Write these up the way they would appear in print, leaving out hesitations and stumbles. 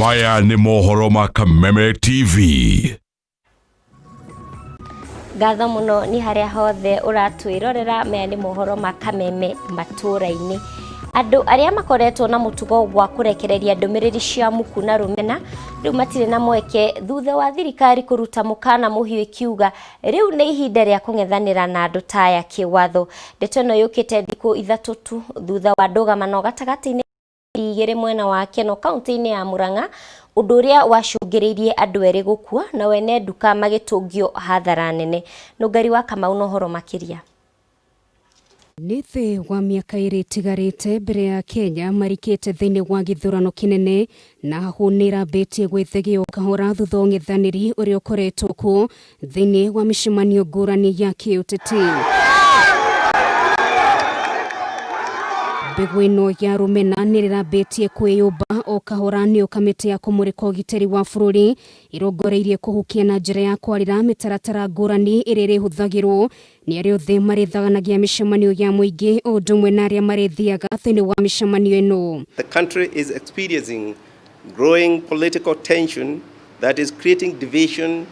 Maya nĩ mohoro ma Kameme TV. Ngatho mũno nĩ harĩa hothe ũratwĩrorera. Maya nĩ mohoro ma Kameme matũra-inĩ. Andũ arĩa makoretwo na mũtugo wa kũrekereria ndũmĩrĩri cia muku na rũmena rĩu matirĩ na mweke thutha wa thirikari kũruta mũkana mũhiũ ĩkiuga rĩu nĩ ihinda rĩa kũng'ethanĩra na andũ ta aya kĩwatho. Ndeto ĩno yũkĩte thikũ 3 tu thutha wa ndũgamano gatagatĩ-inĩ igĩrĩ mwena wa Keno kaunti-inĩ ya Murang'a, ũndũ ũrĩa wacũngĩrĩirie andũ erĩ gũkua na wene nduka magĩtũngio hathara nene. Nũngari wa Kamau na ũhoro makĩria. Nĩ thĩ wa mĩaka ĩrĩ ĩtigarĩte mbere ya Kenya marikĩte thĩinĩ wa gĩthurano kĩnene na hahũ nĩ ĩrambĩtie gwĩthegeo kahora thutha wa ũng'ethanĩri ũrĩa ũkoretwo kuo thĩinĩ wa mĩcemanio ngũrani ya kĩũteti. Mbegũ ĩno ya rũmena nĩ rĩrambĩtie kwĩyũmba o kahora nĩyo kamĩtĩ ya kũmũrĩka ũgitĩri wa bũrũri ĩrongoreirie kũhukia na njĩra ya kwarĩra mĩtaratara ngũrani ĩrĩa ĩrĩhũthagĩrwo nĩ arĩa othe marĩthaganagia mĩcemanio ya mũingĩ o ũndũ ũmwe na arĩa marĩthiaga thĩinĩ wa mĩcemanio ĩno. The country is experiencing growing political tension that is creating division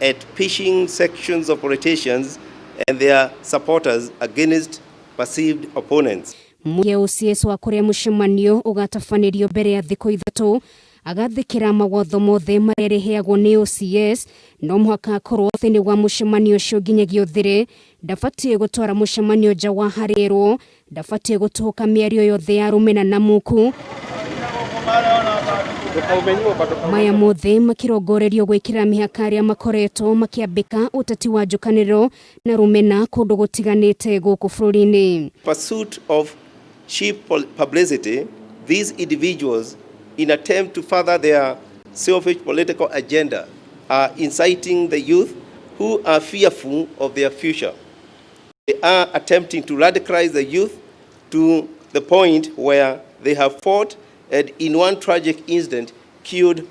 at pushing sections of politicians and their supporters against perceived opponents. Mũmbunge OCS wa kũrĩa mũcemanio ũgatabanĩrio mbere ya thikũ 3 agathĩkĩra mawatho mothe marĩa arĩheagwo nĩ OCS no mũhaka akorwo thĩinĩ wa mũcemanio ũcio nginyagia ũthire. Ndabatiĩ gũtwara mũcemanio nja wa harĩerwo, ndabatiĩ gũtũhũka mĩario yothe ya rũmena na muku. Maya mothe makĩrongorerio gwĩkĩra mĩhaka arĩa makoretwo makĩambĩka ũteti wa njũkanĩrĩro na rũmena kũndũ gũtiganĩte gũkũ bũrũri-inĩ. Pursuit of cheap publicity, these individuals, in attempt to further their selfish political agenda, are inciting the youth who are fearful of their future. They are attempting to radicalize the youth to the point where they have fought and in one tragic incident killed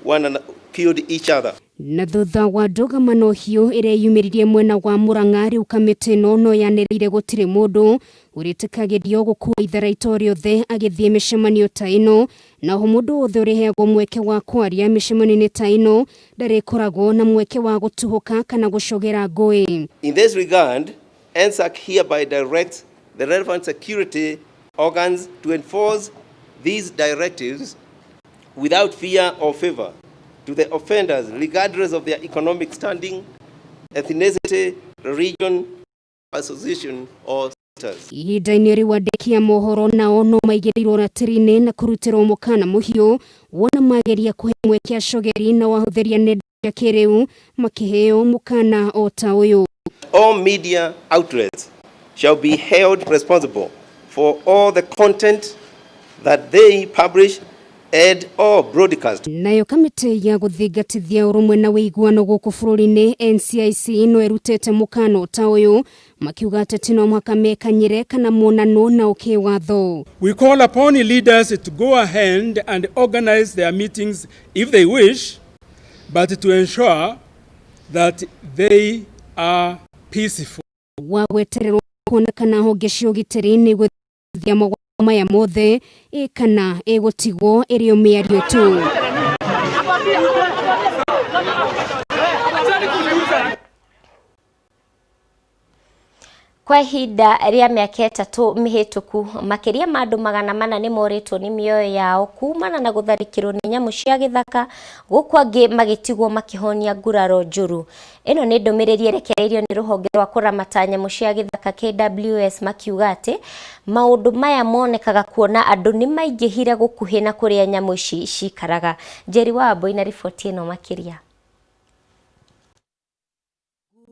each other. Na thutha wa ndũgamano hiũ ĩrĩa yumĩririe mwena wa Murang'a, rĩu kamĩtĩ ĩno no yanĩrĩire gũtirĩ mũndũ ũrĩtĩkagĩrio gũkua itharaita rĩothe agĩthiĩ mĩcemanio ta ĩno, na oho mũndũ wothe ũrĩheagwo mweke wa kwaria mĩcemanio-inĩ ta ĩno ndarĩkoragwo na mweke wa gũtuhũka kana gũcogera ngũĩ. In this regard, NSAC hereby directs the relevant security organs to enforce these directives without fear or favor to the offenders, regardless of their economic standing, ethnicity, religion, association, or status. Ihinda-inĩ rĩu andĩki a mohoro nao no maigĩrĩirwo ratiri-inĩ na kũrutĩrwo mũkana mũhiũ wona mageria kũhe mweke acogeri na wahũthĩria nenda cia kĩrĩu makĩheo mũkana o ta ũyũ. All media outlets shall be held responsible for all the content that they publish and or broadcast. Nayo kamĩtĩ ya gũthingatithia ũrũmwe na ũiguano gũkũ bũrũri-inĩ NCIC no ĩrutĩte mũkana ta ũyũ makiuga atĩ ti no mũhaka mekanyĩre kana monanwo na ũkĩwatho. We call upon leaders to go ahead and organize their meetings if they wish, but to ensure that they are peaceful. Wa gwetererwo kuona kana honge cia ũgitĩri nĩ igũthia mawatho maya mothe ĩ kana ĩgũtigwo ĩrĩ o mĩario tu. Kwa ihinda rĩa mĩaka 3 mĩhĩtũku, makĩria ma andũ 400 nĩ morĩtwo nĩ mĩoyo yao kumana na gũtharĩkĩrwo nĩ nyamũ cia gĩthaka, gũkũ angĩ magĩtigwo makĩhonia nguraro njũru. Ĩno nĩ ndũmĩrĩri ĩrekereirio nĩ rũhonge rwa kũramata nyamũ cia gĩthaka KWS makiuga atĩ maũndũ maya monekaga kuona andũ nĩ maingĩhire gũkuhĩ na kũrĩa nyamũ ici cikaraga. Njeri wa Amboi na riboti ĩno makĩria.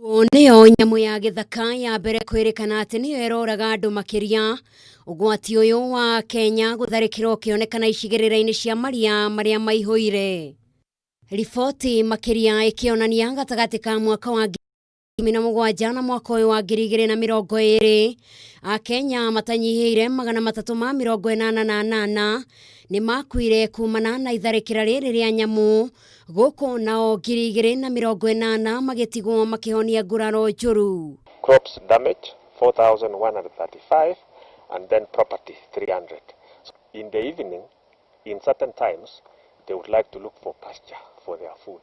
Nguo nĩyo nyamũ ya gĩthaka ya mbere kwĩrĩkana atĩ nĩyo ĩroraga andũ makĩria. Ũgwati ũyũ wa Kenya gũtharĩkĩrwo ũkĩonekana icigĩrĩra-inĩ cia maria marĩa maihũire. Riboti makĩria ĩkĩonania gatagatĩ ka mwaka wa 2017 na mwaka ũyũ wa 2020, Akenya matanyihĩire 388 nĩ makuire kumana na itharĩkĩra rĩrĩ rĩa nyamũ, gũkũ nao 2080 magĩtigwo makĩhonia nguraro njũru. Crops damage 4,135 and then property 300. In the evening, in certain times, They would like to look for pasture for their food.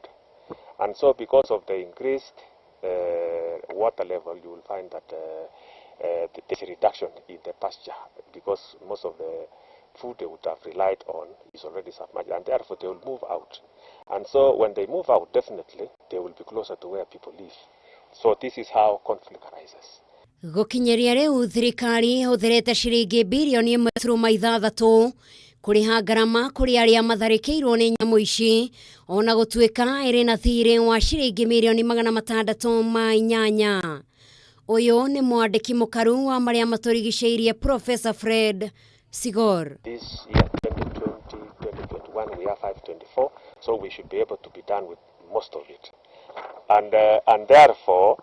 And so because of the increased water level, you will find that there's a reduction in the pasture because most of the food they would have relied on is already submerged, and therefore they will move out. And so when they move out, definitely they will be closer to where people live. So this is how conflict arises. Gũkinyĩria rĩu thirikari ĩhũthĩrĩte ciringi birioni 1.6 kũrĩha ngarama kũrĩ arĩa matharĩkĩirwo nĩ nyamũ ici, ona gũtuĩka ĩrĩ na thirĩ wa ciringi mirioni 608. Ũyũ nĩ mwandĩki mũkaru wa marĩa matũrigicĩirie, Professor Fred Sigor. This year, 2020, 2021, we are 524, so we should be able to be done with most of it. And therefore,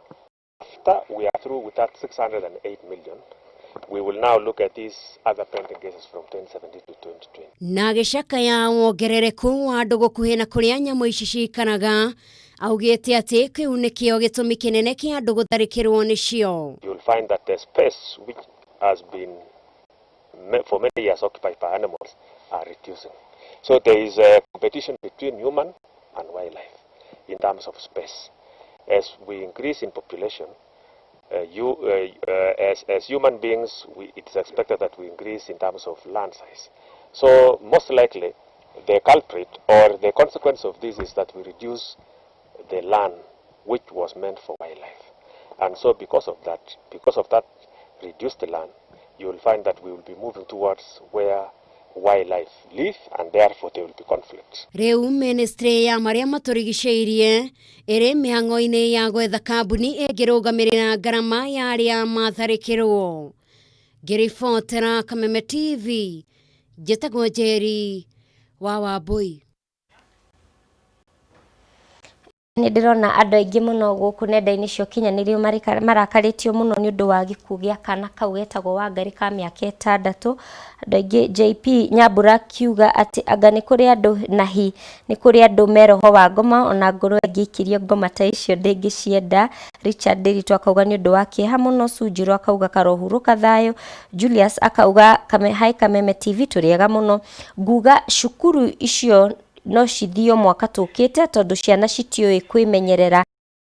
after we are through with that 608 million, we will now look at these other pending cases from 2017 to 2020. Na gĩcakaya wongerereku wa andũ gũkuhĩ na kũrĩa nyamũ ici cikaraga, augĩte atĩ kĩu nĩkĩo gĩtũmi kĩnene kĩa andũ gũtharĩkĩrwo nĩcio. You will find that the space which has been for many years occupied by animals are reducing. So there is a competition between human and wildlife in terms of space. As we increase in population, as human beings, it's expected that we increase in terms of land size. So most likely, the culprit or the consequence of this is that we reduce the land which was meant for wildlife. And so because of that reduced land, you will find that we will be moving towards where wildlife live, and therefore there will be conflict. Rĩu ministry ya marĩa matũrigicĩirie ĩrĩ mĩhang'o-inĩ ya gwetha kambuni ĩngĩrũgamĩrĩra ngarama ya arĩa matharĩkĩrwo. Ngĩribotera Kameme TV, njĩtagwo Njeri wa Wambui. Nĩ ndĩrona andũ aingĩ mũno gũkũ nenda-inĩ cia ũkinyanĩria marakarĩtio mũno nĩ ũndũ wa gĩkuũ gĩa kana kau getagwo Wangari ka mĩaka 6. Andũ aingĩ, JP Nyambura akiuga atĩ anga nĩ kũrĩ andũ na hi nĩ kũrĩ andũ me roho wa ngoma, ona ngorwo ĩngĩikirio ngoma ta icio ndĩngĩcienda. Richard Ndiritu akauga nĩ ũndũ wa kĩeha mũno. Sunjiro akauga karohurũka thayũ. Julius akauga kame, hi Kameme TV, tũrĩ ega mũno. Nguga cukuru icio no cithio mwaka tũkĩte tondũ ciana citiũĩ kwĩmenyerera.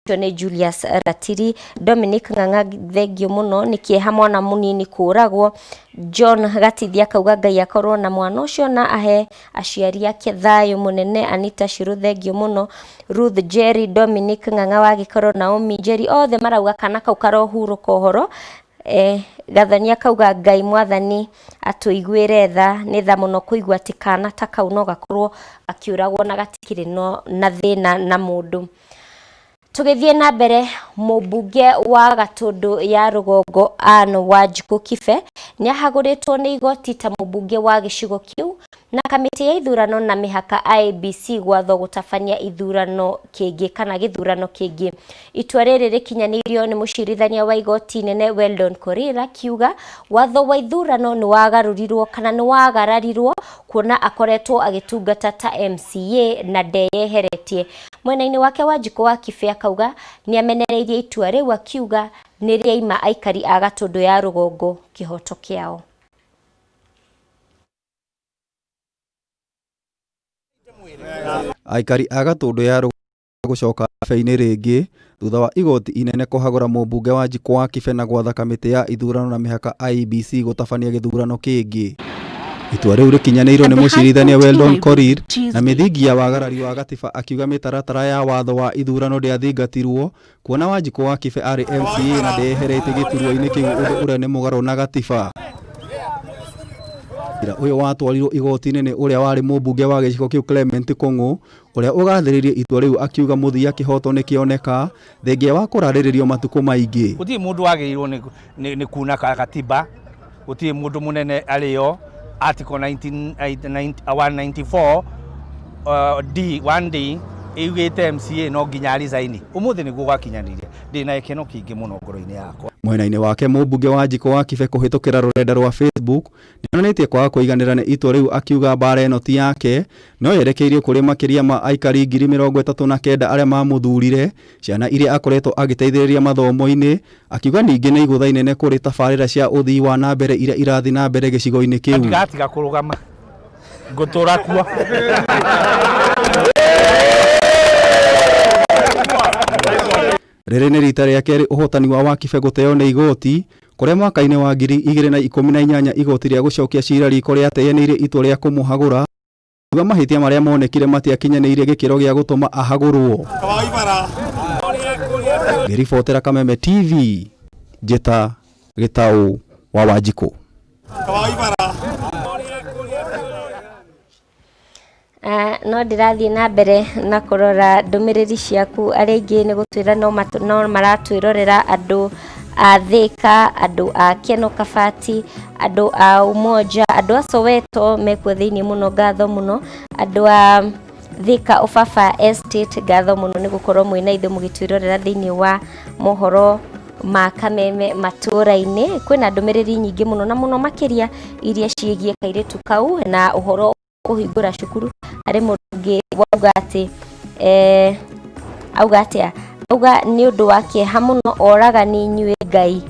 Ũcio nĩ Julius Ratiri. Dominic Ng'ang'a, thengio mũno, nĩ kĩeha mwana mũnini kũragwo. John Gatithia akauga Ngai akorwo na mwana ũcio na ahe aciari ake thayũ mũnene. Anita Shiru, thengio mũno. Ruth Jerry, Dominic Ng'ang'a wa Gĩkoro, Naomi Jerry, othe marauga kana kau karohurũka ũhoro. Gathoni akauga Ngai mwathani atũiguĩre tha, nĩ tha mũno kũigua atĩ kana ta kau no gakorwo gakiũragwo na gatikĩrĩ no, na thĩna na mũndũ. Tũgĩthiĩ na mbere, mũmbunge wa Gatũndũ ya Rũgongo Anne Wanjikũ Kibe nĩ ahagũrĩtwo nĩ igoti ta mũmbunge wa gĩcigo kĩu na kamĩtĩ ya ithurano na mĩhaka IEBC gwathwo gũtabania ithurano kĩngĩ kana gĩthurano kĩngĩ. Itua rĩrĩ rĩkinyanĩirio nĩ mũcirithania wa igoti inene Weldon Korir, akiuga watho wa ithurano nĩ wagarũrirwo kana nĩ wagararirwo kuona akoretwo agĩtungata ta MCA na ndeyeheretie. Mwena-inĩ wake, Wanjikũ wa Kibe akauga nĩ amenereirie itua rĩu, akiuga nĩ rĩaima aikari a Gatũndũ ya Rũgongo kĩhoto kĩao. Aikari a Gatũndũ ya gũcoka ndebe-inĩ rĩngĩ thutha wa igoti inene kũhagũra mũmbunge Wanjikũ wa Kibe na gwatha kamĩtĩ ya ithurano na mĩhaka IEBC gũtabania gĩthurano kĩngĩ. Itua rĩu rĩkinyanĩirio nĩ mũcirithania Weldon Korir na mĩthingi ya wagarari wa gatiba, akiuga mĩtaratara ya watho wa ithurano ndĩathingatirwo kuona Wanjikũ wa Kibe arĩ MCA na ndeyeheretie gĩturwa-inĩ kĩu, ũndũ ũrĩa nĩ mũgarũ na gatiba. Cira ũyũ watwarirwo igoti-inĩ nĩ ũrĩa warĩ mũmbunge wa gĩcigo kĩu Clement Kung'u, ũrĩa ũgathĩrĩirie itua rĩu, akiuga mũthia kĩhoto nĩkĩoneka thengia wa kũrarĩrĩrio matukũ maingĩ. Gũtirĩ mũndũ wagĩrĩirwo nĩ kuna katiba, gũtirĩ mũndũ mũnene arĩo. Article 194 D 1D ĩugĩte MCA no nginya resign. Ũmũthĩ nĩguo gwakinyanĩire, ndĩ na gĩkeno kĩingĩ mũno ngoro-inĩ yakwa. Mwena-inĩ wake, mũmbunge Wanjikũ wa Kibe kũhĩtũkĩra rũrenda rwa Facebook nĩonanĩtie kwaga kũiganĩra nĩ itua rĩu, akiuga mbara ĩno ti yake no yerekeirio kũrĩ makĩria ma aikari 39,000 arĩa mamũthurire, ciana iria akoretwo agĩteithĩrĩria mathomo-inĩ, akiuga ningĩ nĩ igũtha inene kũrĩ tabarĩra cia ũthii wa na mbere iria irathiĩ na mbere gĩcigo-inĩ kĩu. Ndigatiga kũrũgama. Ngũtũra kuo. Rĩrĩ nĩ rita rĩa kerĩ ũhotani wa Wakibe gũteo nĩ igoti kũrĩa mwaka-inĩ wa 2018 igoti rĩa gũcokia cira riko rĩateanĩirie itua rĩa kũmũhagũra kuga mahĩtia marĩa monekire matiakinyanĩirie gĩkĩro gĩa gũtũma ahagũrwo. Ngĩribotera Kameme TV, Njĩta Gĩtaũ wa Wanjikũ. No ndĩrathiĩ na mbere na kũrora ndũmĩrĩri ciaku. Arĩa aingĩ nĩ gũtwĩra no maratwĩrorera, andũ a Thika, andũ a Keno Kabati, andũ a Umoja, andũ a Soweto mekuo thĩinĩ mũno, ngatho mũno. Andũ a Thika Ubaba Estate, ngatho mũno nĩ gũkorwo mwĩna ithuĩ mũgĩtwĩrorera thĩinĩ wa mohoro ma Kameme matũra-inĩ. Kwĩna ndũmĩrĩri nyingĩ mũno na mũno makĩria iria ciĩgiĩ kairĩtu kau na ũhoro kũhingũra cukuru. Harĩ mũndũ ũngĩ wauga atĩ auga atĩa, auga nĩ ũndũ wa kĩeha mũno, oragani inyuĩ Ngai.